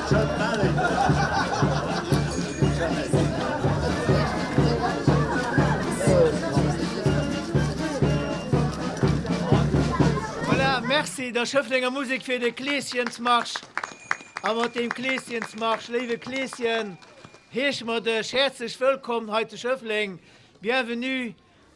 Voilà, merci der Schëfflenger Musek fir de Kleeschensmarsch. A mat deem Kleeschensmarsch, léiwe Kleeschen, heesche mer dech häerzlech wëllkomm hei zu Schëffleng. Bienvenue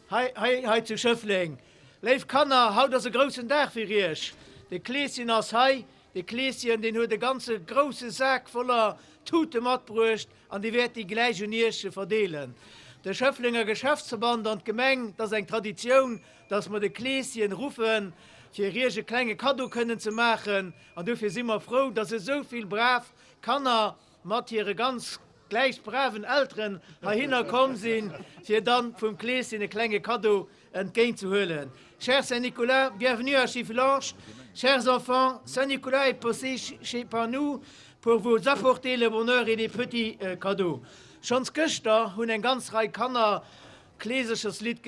hei, hei, hei zu Schëffleng. Léif Kanner, haut ass e groussen Dag fir iech. De Kleeschen ass hei. De Kleeschen, deen huet e ganze grousse Sak voller Tute matbruecht an dee wäert déi gläich un iech verdeelen. De Schëfflenger Geschäftsverband an d'Gemeng, 't ass eng Traditioun, dass mer de Kleeschen ruffen, fir iech e klenge Kaddo kënnen ze maachen. An dofir si mer frou, dass esou vill brav Kanner mat hire ganz gläich braven Elteren heihinner komm sinn, fir dann vum Kleeschen e klenge Kaddo entgéint ze huelen. Cher Saint Nicolas, bienvenue à Schifflange. Chers enfants, Saint Nicolas est passé chez par nous pour vous apporter le bonheur et des petits cadeaux. Schonns gëschter hunn eng ganz Rei Kanner d'Kleesecherslidd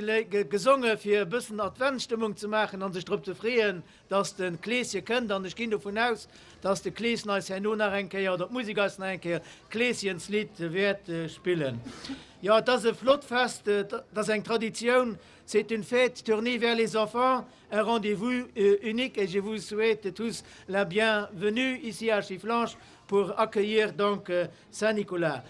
gesonge fir e bëssen Adventsstëmmung ze maachen an sech drop ze freeën, dass de Kleeschen kënnt. An ech ginn dovun aus, dass de Kleeschen eis herno nach eng Kéier, oder d'Musek eis nach eng Kéier d'Kleeschenslidd wäert spillen. Jo, et ass e flott Fest, et ass eng Traditioun, c'est une fête tournée vers les enfants, un rendez-vous unique et je vous souhaite tous la bienvenue ici à Schifflange pour accueillir donc Saint Nicolas.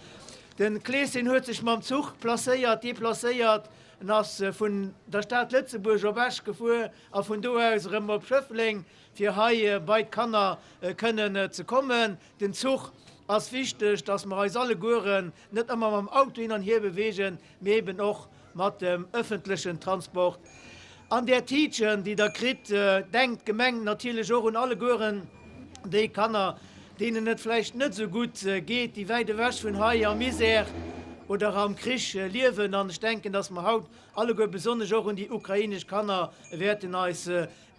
De Kleeschen huet sech mam Zuch placéiert, deplacéiert, en ass vun der Stad Lëtzebuerg op Esch gefuer a vun do aus erëm op Schëffleng, fir hei bei d'Kanner kënnen ze kommen. Den Zuch ass wichteg, dass mer eis allegueren net ëmmer mam Auto hin an hier beweegen, mee eben och mat dem ëffentlechen Transport. An där Tiitchen, déi Der kritt, denkt d'Gemeng natierlech och un allegueren déi Kanner, deenen et vläicht net esou gutt geet, déi wäit ewech vun hei am Misär oder am Krich liewen. An ech denken, dass mer haut alleguer besonnesch och un déi ukrainesch Kanner wäerten eis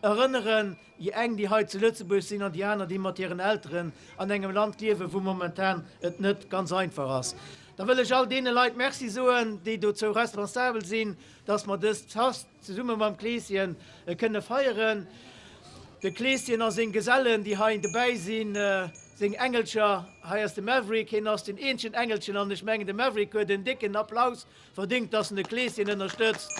erënneren, déi eng, déi hei zu Lëtzebuerg sinn, an déi aner, déi mat hiren Elteren an engem Land liewen, wou momentan et net ganz einfach ass. Da wëll ech all deene Leit Merci soen, déi dozou responsabel sinn, dass mer dëst Fest zesumme mam Kleeschen kënne feieren. De Kleeschen a seng Gesellen, déi hei dobäi sinn, seng Engelcher, hei ass de Maverick, hien ass den eenzegen Engelchen an ech mengen, de Maverick huet en décken Applaus Verdingt, dass en de Kleeschen ënnerstëtzt.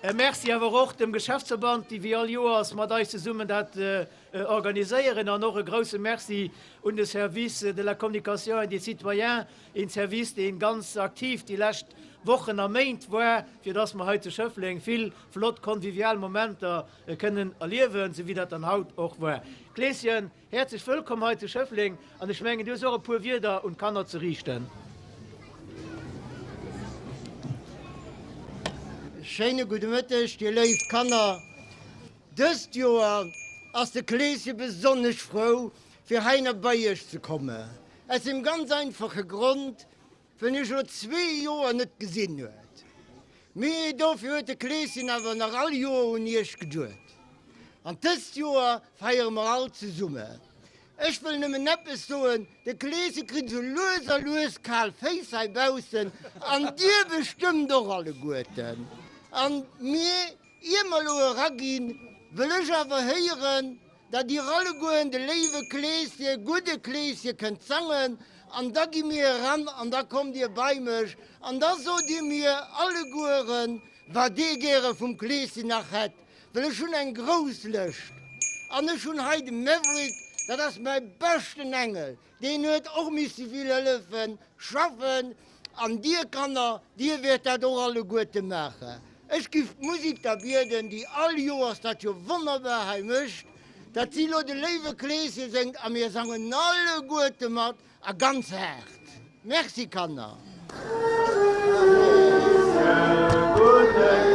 E Merci awer och dem Geschäftsverband, déi wéi all Joers mat eis zesummen dat organiséieren. An och e grousse Merci un de Service de la communication et des citoyens, een Service, dee ganz aktiv déi lescht Wochen a Méint war, fir dass mer hei zu Schëffleng vill flott convivial Momenter kënnen erliewen, sou wéi dat dann haut och war. Kleeschen, Häerzlech wëllkomm hei zu Schëffleng an ech mengen du hues och e puer Wierder un d'Kanner ze riichten. Schéine gudde Mëtteg dir léif Kanner. Dëst Joer ass de Kleesche besonnesch frou fir heihinner bei iech ze kommen. Aus dem ganz einfache Grond, well en iech elo zwee Joer net gesinn huet. Mee dofir huet de Kleeschen awer nach all Joer un iech geduet. An dëst Joer feiere mer all zesummen. Ech wëll nëmmen eppes soen, de Kleesche kritt esou lues a lues kal Féiss heibaussen, an dir bestëmmt och alleguerten. An mir, ier mer elo eraginn, wëll ech awer héieren, datt dir allegueren de léiwe Kleeschen, gudde Kleeschen kënnt sangen, an da gi mir eran an da kommt dir bei mech an da sot dir mir allegueren, wat dir gäre vum Kleeschen nach hätt. Well ech hunn eng grouss Lëscht an ech hunn hei de Maverick, dat ass mäi beschten Engel, deen huet och misse vill hëllefen schaffen an dir Kanner, dir wäert dat och alleguerte maachen. Ech giff d'Musik da bieden, déi all Joers dat jo wonnerbar hei mécht, datt si elo de léiwe Kleeschen séngt a mir sangen alleguerte mat A ganz haart. Merci Kanner. Kleeschen, gudde.